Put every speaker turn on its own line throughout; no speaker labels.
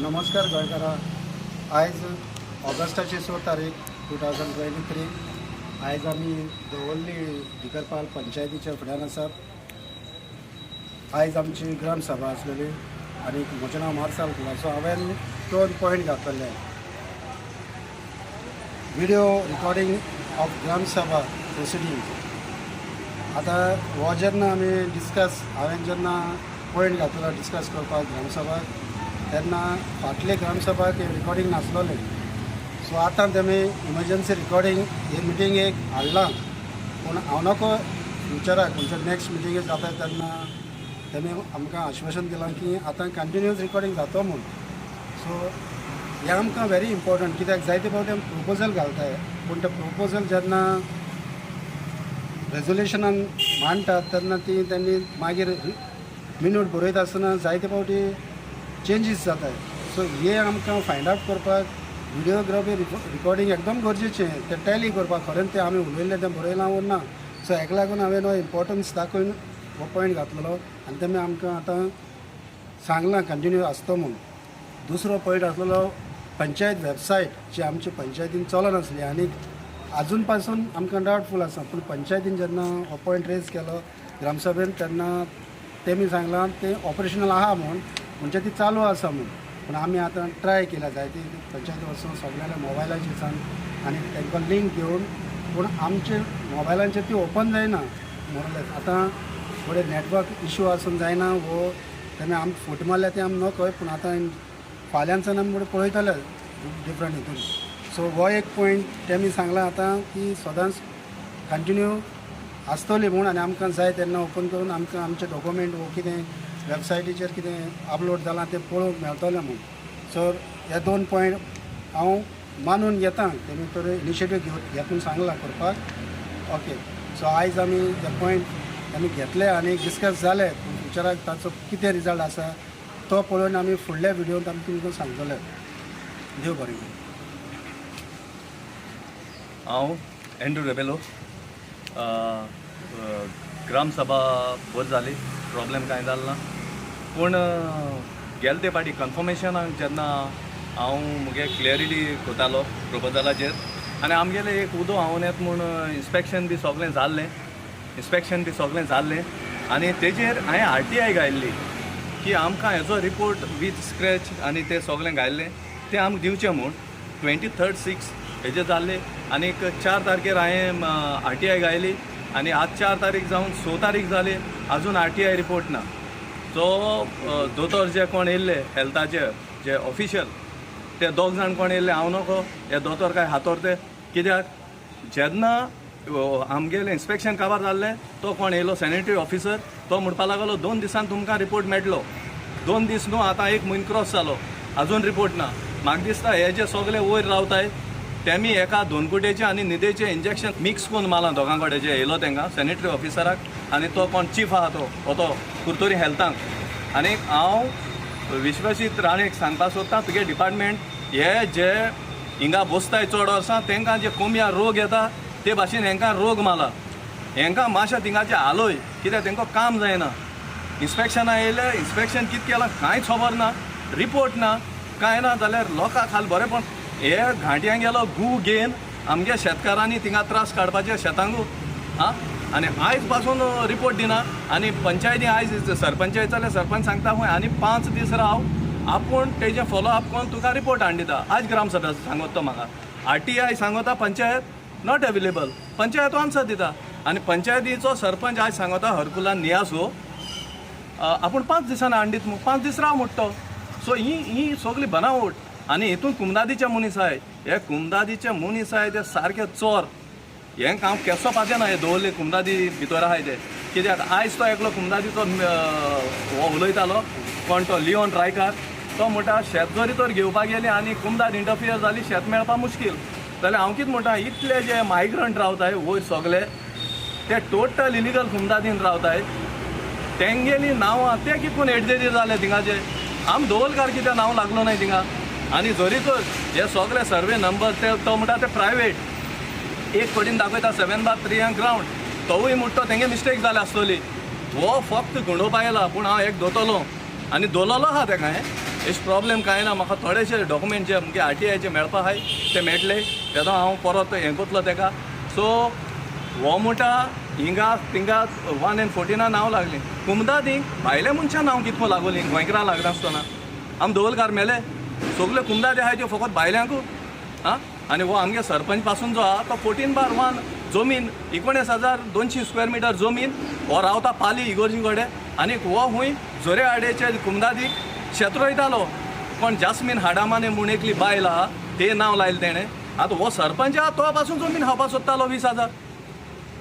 नमस्कार गोंयकारा. आयज ऑगस्टाची 6 तारीख 2023. आयज आमी दवर्ली दिकरपाल पंचायतीच्या फुड्यान आसात. आयज आमची ग्रामसभा आसलेली आनी म्हजें नांव मार्साल कुलासो. हांवें दोन पॉयंट घातलेले, व्हिडिओ रिकॉर्डिंग ऑफ ग्रामसभा प्रोसिडींग. आतां हो जेन्ना आमी डिस्कस, हांवें जेन्ना पॉयंट घातलो डिस्कस करपाक ग्रामसभाक, तेन्ना फाटले ग्रामसभाक रिकॉर्डिंग नासलोलें. सो आतां तेमी इमर्जन्सी रिकॉर्डिंग हे मिटिंगेक हाडलां, पूण हांव नको फ्युचराक खंयच्या नेक्स्ट मिटिंगेक जाता तेन्ना तेमी आमकां आश्वासन दिलां की आतां कंटिन्युअस रिकॉर्डिंग जातो म्हूण. सो हें आमकां व्हेरी इम्पॉर्टंट, कित्याक जायते फावटी आमी प्रोपोजल घालताय, पूण तें प्रोपोजल जेन्ना रेजोल्युशनान मांडटात तेन्ना ती तेंणी मागीर मिनूट बरयता आसतना जायते फावटी चेंजीस जाताय. सो हे आमकां फायंड आवट करपाक विडियोग्राफी रिकॉर्डिंग एकदम गरजेचें, तें टॅली करपाक, खरें तें आमी उलयल्लें तें बरयलां वो ना. सो हेका लागून हांवें हो इम्पॉर्टन्स दाखोवन हो पॉयंट घातलेलो आनी तेमी आमकां आतां सांगलां कंटिन्यू आसतो म्हूण. दुसरो पॉयंट आसलेलो पंचायत वेबसायट, जी आमची पंचायतीन चलनासली आनी आजून पासून आमकां डावटफूल आसा. पूण पंचायतीन जेन्ना हो पॉयंट रेज केलो ग्रामसभेन, तेन्ना तेमी सांगलां तें ऑपरेशनल आहा म्हूण, म्हणजे ती चालू आसा म्हूण. पूण आमी आतां ट्राय केल्या जायती पंचायती वचून सगळ्यांच्या मोबायलाचेर सान आनी तांकां लिंक घेवन, पूण आमचे मोबायलांचेर ती ओपन जायना मोरलेस. आतां थोडे नेटवर्क इशू आसून जायना वो तेमी आम फट मारल्या तें आमी नकळो, पूण आतां फाल्यांच्यान आमी फुडें पळयतले डिफरंट हितून. सो हो एक पॉयंट तेमी सांगलां आतां की सदांच कंटिन्यू आसतली म्हूण आनी आमकां जाय तेन्ना ओपन करून आमकां आमचे डॉक्युमेंट वो कितें वेबसायटीचेर कितें अपलोड जालां तें पळोवंक मेळटलें म्हूण. सो हे दोन पॉयंट हांव मानून घेता, तेमी तर इनिशिएटीव घेव घेतून सांगलां करपाक. ओके, सो आयज आमी हे पॉयंट आमी घेतले आनी डिस्कस जाले. पूण फ्युचराक ताचो कितें रिजल्ट आसा तो पळोवन आमी फुडल्या विडियोंत आमी तुमकां सांगतले. देव बरें करूं.
हांव एंड्रू रेबेलो. ग्रामसभा बरी जाली, प्रॉब्लेम कांय जालो ना. पूण गेले ते फावटी कन्फर्मेशनाक जेन्ना हांव मुगे क्लियरिटी करतालो प्रपोजलाचेर आनी आमगेलें एक उदो हांव येत म्हूण इन्स्पेक्शन बी सगळें जाल्लें, इन्स्पेक्शन बी सगळें जाल्लें आनी तेजेर हांवें आरटीआय घायल्ली की आमकां हेजो रिपोर्ट विथ स्क्रॅच आनी तें सगळें घायल्लें तें आमकां दिवचें म्हूण. 23/6 हेजे जाल्ले आनीक 4 तारखेर हांवें आरटीआय घायली आनी आज 4 तारीख जावन 6 तारीख जाली, आजून आरटीआय रिपोर्ट ना. सो दोतोर जे कोण येयल्ले, हेल्थाचे जे ऑफिशियल, ते दोग जाण कोण येयल्ले, हांव नको हे दोतोर काय हातोर ते, कित्याक जेन्ना आमगेलें इन्स्पेक्शन काबार जाल्लें, तो कोण येयलो सॅनिटरी ऑफिसर, तो म्हणपा लागलो 2 दिसान तुमकां रिपोर्ट मेळटलो. 2 दीस न्हू, आतां एक म्हयनो क्रॉस जालो, आजून रिपोर्ट ना. म्हाका दिसता हे जे सगळे वयर रावताय तेमी एका दोनकुटेचें आनी न्हिदेचें इंजेक्शन मिक्स करून मारलां दोगां कडेन जे येयलो तांकां सॅनिटरी ऑफिसराक आनी तो कोण चीफ आहा तो हो तो कुरतोरी हेल्थाक. आनी हांव विश्वजीत राणेक सांगपाक सोदता, तुगे डिपार्टमेंट हे जे हिंगा बसताय चड वर्सां, तांकां जे कोमया रोग येता ते भाशेन हेंकां रोग मारला. हेंकां मातशें थिंगाचें हालोय, कित्याक तेंकां काम जायना. इन्स्पेक्शना येयले, इन्स्पेक्शन कितें केलां कांयच खबर ना, रिपोर्ट ना, कांय ना. जाल्यार लोकां खाल बरेंपण हे घांटयां गेलो गू घेवन आमगे शेतकारांनी थिंगा त्रास काडपाचे शेतांकू आं. आनी आयज पासून रिपोर्ट दिना आनी पंचायती आयज सरपंच जाल्यार सरपंच सांगता खंय आनी 5 दीस राव, आपूण तेजें फॉलो अप करून तुका रिपोर्ट हाडून दिता. आज ग्रामसभा सांगता तो म्हाका आरटीआय सांगता panchayat not available, panchayat answer दिता. आनी पंचायतीचो सरपंच आज सांगता हरकुलान नियासो आपूण 5 दिसांनी हाडून दिता, 5 दीस राव म्हणटा तो. सो ही ही सगळी बनावट. आनी हितून कुमदादीचे मनीस आहाय, हे कुमदादीचे मनीस आहाय ते सारके चोर. हें हांव केसो पातेना हे दवरले कुमदादी भितर आहाय ते, कित्याक आयज तो एकलो कुमदादीचो हो उलयतालो कोण तो लियोन रायकार, तो म्हणटा शेत जरी तर घेवपाक गेली आनी कुमदाद इंटरफियर जाली शेत मेळपा मुश्कील. जाल्यार हांव कितें म्हणटा, इतले जे मायग्रंट रावताय वयर सगळे ते टोटल इलिगल कुमदादीन रावताय, तेंगेली नांवां ते कितें कोण एडजेजी जाले थिंगाचे, आम दवलकार कित्याक नांव लागलो नाय थिंगा. आनी जरी तर हे सगळे सर्वे नंबर ते तो म्हणटा ते प्रायवेट एक कडेन दाखयता 7/3 ग्रावंड, तोवूय म्हणटा तेंगे मिस्टेक जाल्या आसतली. हो फक्त गुंडोवपा येयला, पूण हांव एक दोतलो आनी दोलोलो आहा तेका. एश प्रॉब्लेम कांय ना. म्हाका थोडेशे डॉक्युमेंट जे मुगे आरटीआयचे मेळपा आहाय ते मेळटले, तेदो हांव परत हें कोतलो तेका. सो हो म्हणटा हिंगा थिंगा 1 आनी 14 नांव लागलीं कुमदादी भायल्या मनशां नांव कितको लागोली गोंयकारां लागनासतना. आम दवलकार मेले सगल्यो कुमदादी आहाय त्यो फकत भायल्यांकू. आं, आनी हो आमगे सरपंच पासून जो आहा तो 14/1 जमीन 19,200 स्क्वेअर मिटर जमीन हो रावता पाली इगोर्जी कडेन. आनी हो खूंय जोरे आडेचे कुमदादीक शेत रोयतालो. कोण जास्मीन हाडामाने म्हूण एकली बायल आहा ते नांव लायलें तेणें. आतां हो सरपंच आहा तो पासून जमीन खावपाक सोदतालो 20,000.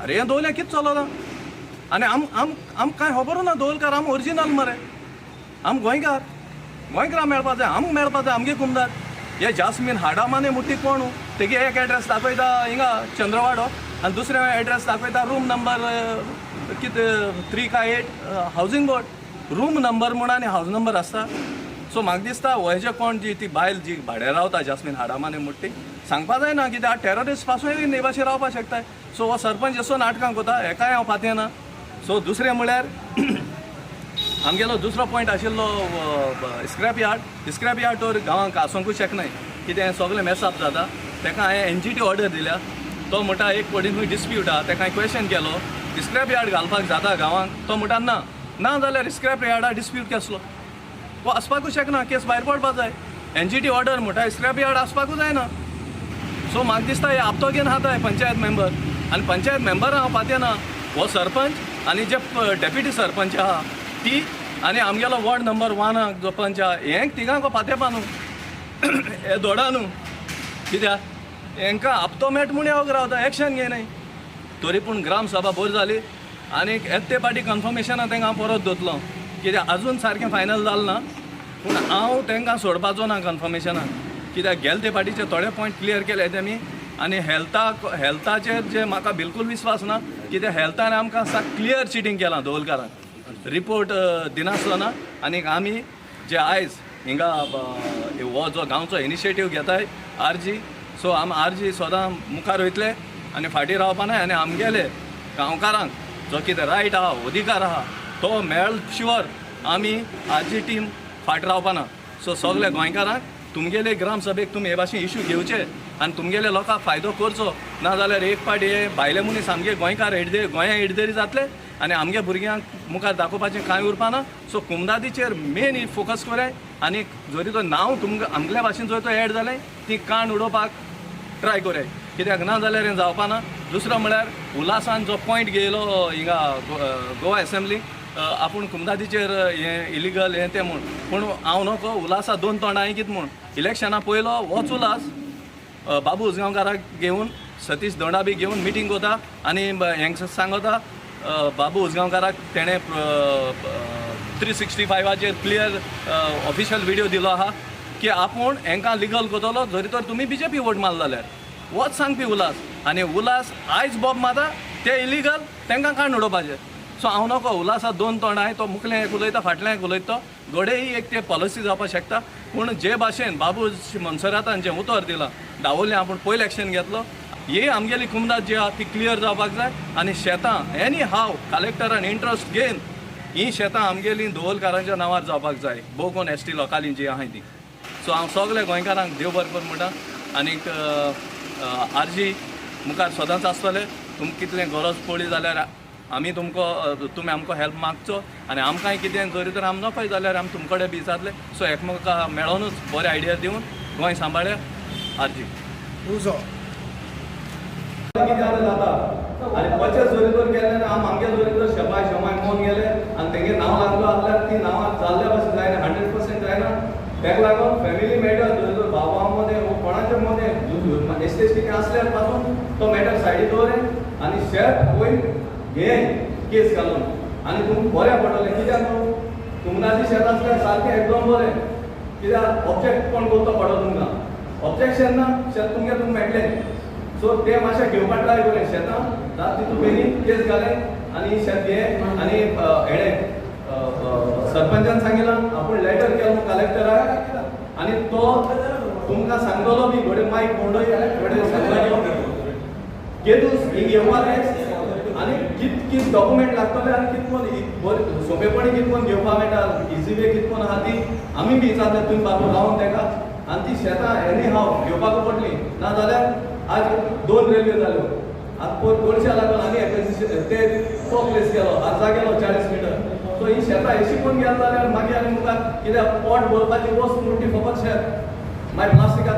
अरे हें दवरलें कितें चलना. आनी आम आम आमकां कांय खबरूच ना दवलकार आम ओरिजिनल मरे, आम गोंयकार, गोंयकारां मेळपा जाय, आमकां मेळपा जाय आमगे कुमदार. हे जास्मीन हाडामाने म्हणटी कोण तेगे एक एड्रेस दाखयता हिंगा चंद्रवाडो आनी दुसरें एड्रेस दाखयता रूम नंबर कितें 3 काय 8 हावजींग बोर्ड. रूम नंबर म्हूण आनी हावज नंबर आसता. सो म्हाका दिसता हो हेजे कोण जी ती बायल जी भाड्या रावता जास्मीन हाडामाने म्हणटी सांगपा जायना कित्याक टॅररिस्ट पासून हे भाशेन रावपाक शकता. सो हो सरपंच असो नाटकां कोता हेकाय हांव पातयेना. सो दुसरें म्हळ्यार आमगेलो दुसरो पॉयंट आशिल्लो स्क्रॅप यार्ड. स्क्रॅप यार्ड तर गांवांक आसूंकूच शकनाय कितें सगळें मेसअप जाता. तेका हांवें एनजीटी ऑर्डर दिल्या. तो म्हणटा एक कोडीन खंय डिस्प्यूट आहा, तेका हांवें क्वेशन केलो स्क्रॅप यार्ड घालपाक जाता गांवांक, तो म्हणटा ना, ना जाल्यार स्क्रॅप यार्डा डिस्प्यूट केसलो हो आसपाकूच शकना, केस भायर पडपा जाय. एनजीटी ऑर्डर म्हणटा स्क्रॅप यार्ड आसपाकूच जायना. सो म्हाका दिसता हे आपतो घेवन हाताय पंचायत मेंबर आनी पंचायत मेंबरां हांव पातयेना. हो सरपंच आनी जे डेप्युटी सरपंच आहा ती आनी आमगेलो वॉर्ड नंबर 1 जो पंच आहा हें तिगांक पातेपा न्हू, हे दोडा न्हू, कित्याक हेंकां आपतो मेट म्हूण येवक रावता एक्शन घेयनाय. तरी पूण ग्रामसभा बरी जाली आनी येत ते पाटी कन्फर्मेशनां तेंकां हांव परत दोतलो कित्याक अजून सारकें फायनल जालें ना. पूण हांव तेंकां सोडपाचो ना कन्फर्मेशनाक कित्याक गेले ते पाटीचे थोडे पॉयंट क्लियर केले तेमी. आनी हेल्थाचेर जे म्हाका बिलकूल विस्वास ना कित्याक हेल्थान आमकां क्लियर चिटींग केलां दवलकारान रिपोर्ट दिनासतना. आनीक आमी जे आयज हिंगा हो जो गांवचो इनिशिएटीव घेताय आरजी, सो आम आरजी सदां मुखार वयतले आनी फाटीं रावपा नाय. आनी आमगेले गांवकारांक जो कितें रायट आहा अधिकार आहा तो मेळ शुअर आमी आरजी टीम फाट रावपा ना. सो सगळे गोंयकारांक तुमगेले ग्रामसभेक तुमी हे भाशेन इशू घेवचे आनी तुमगेले लोकांक फायदो करचो, ना जाल्यार एक पाटी हे भायले मनीस आमगे गोंयकार हेडदे गोंया हेडदेरी जातले आनी आमगे भुरग्यांक मुखार दाखोवपाचें कांय उरपा ना. सो कुमदादीचेर मेन फोकस कराय आनी जरी तो नांव तुमकां आमगेल्या भाशेन जर तो एड जालें ती काण उडोवपाक ट्राय कराय कित्याक ना जाल्यार हें जावपा ना. दुसरो म्हळ्यार उल्हासान जो पॉयंट घेयलो हिंगा गोवा एसेंब्ली आपूण कुमदादीचेर हें इलिगल हें तें म्हूण, पूण हांव नको उल्हासा दोन तोंडां कितें म्हूण इलेक्शना पयलो होच उल्हास बाबू उजगांवकाराक घेवन सतीश दोंडा बी घेवन मिटींग कोता आनी हेंक सांगता बाबू उजगांवकाराक तेणें 365 क्लियर ऑफिशियल व्हिडियो दिलो आहा की आपूण हेंकां लिगल कोतलो जरी तर तुमी बीजेपी वोट मारलो जाल्यार. होच सांगपी उल्हास आनी उल्हास आयज बोब मारता ते इलिगल तेंकां काण उडोवपाचें. सो हांव नको उल्हासा दोन तोंडां, तो मुखलें एक उलयता फाटलें एक उलयता, तो घडये एक ते पॉलिसी जावपाक शकता. पूण जे भाशेन बाबू मनसरातान जें उतर दिलां दावोलें आपूण पयलें एक्शन घेतलो, ही आमगेली कुमदाद जी आहा ती क्लियर जावपाक जाय. आनी शेतां एनी हाव कलेक्टरान इंट्रस्ट घेवन ही शेतां आमगेली दवलकारांच्या नांवार जावपाक जाय, भोव कोण एस टी लोकांली जी आहाय ती. सो हांव सगल्या गोंयकारांक देव बरें करूं म्हणटा आनीक आरजी मुखार सदांच आसतले. तुमकां कितलें गरज पडली जाल्यार आमी तुमकां तुमी आमकां हेल्प मागचो आनी आमकांय कितें जरी तर आम नकोय जाल्यार आमी तुमचे कडेन बी जातले. सो एकमेका मेळोनूच बरे आयडिया दिवन गोंय सांबाळया. आरजी
उजो
कितें जाता आनी पचेस जरी तर गेले आनी आम आमगे जरी तर शेपाय शेमाय मोन गेले आनी तेंगे नांव लागलो आसल्यार ती नांवां जाल्ल्या भाशेन जायना, 100% जायना. तेका लागून फॅमिली मॅटर जरी तर भाव मदें वो कोणाच्या मदें एस्टेज कितें आसल्यार पासून तो मॅटर सायडी दवरे आनी शेत वयर घे केस घालून आनी तुमकां बरें पडटलें. कित्याक न्हू कुमदाची शेत आसल्यार सारकें एकदम बरें, कित्याक ऑब्जेक्ट कोण करतो पडो तुमकां ऑब्जेक्शन ना, शेत तुमगे तुमकां मेळटलें. सो ते मातशें घेवपाक ट्राय करूं शेतां जात तितून बेगीन केस घाले आनी शेत घे. आनी हेणें सरपंचान सांगिलां आपूण लेटर केलो कलेक्टराक आनी तो तुमकां सांगतलो बी घडये मायक भोंवडय घडये सांगतलो केदूस हिंग येवपाचें आनी कित कित डॉक्युमेंट लागतले आनी कित कोन बरें सोंपेपणी कित कोन घेवपा मेळटा, इजी वे कित कोन आहा ती आमी बी विचारता तुमी बाबू रावन तेका. आनी ती शेतां एनी हाव घेवपाक पडली, ना जाल्यार आज दोन रेल्वे जाल्यो. आतां पोर गोडशा लागून आनी एक्विजिशन ते तो प्लेस गेलो, आजा गेलो 40 मिटर. सो ही शेतां एशी कोण गेली जाल्यार मागीर आनी मुखार कित्याक पोट भरपाची वस्त म्हणटी फकत शेत, मागीर प्लास्टिका.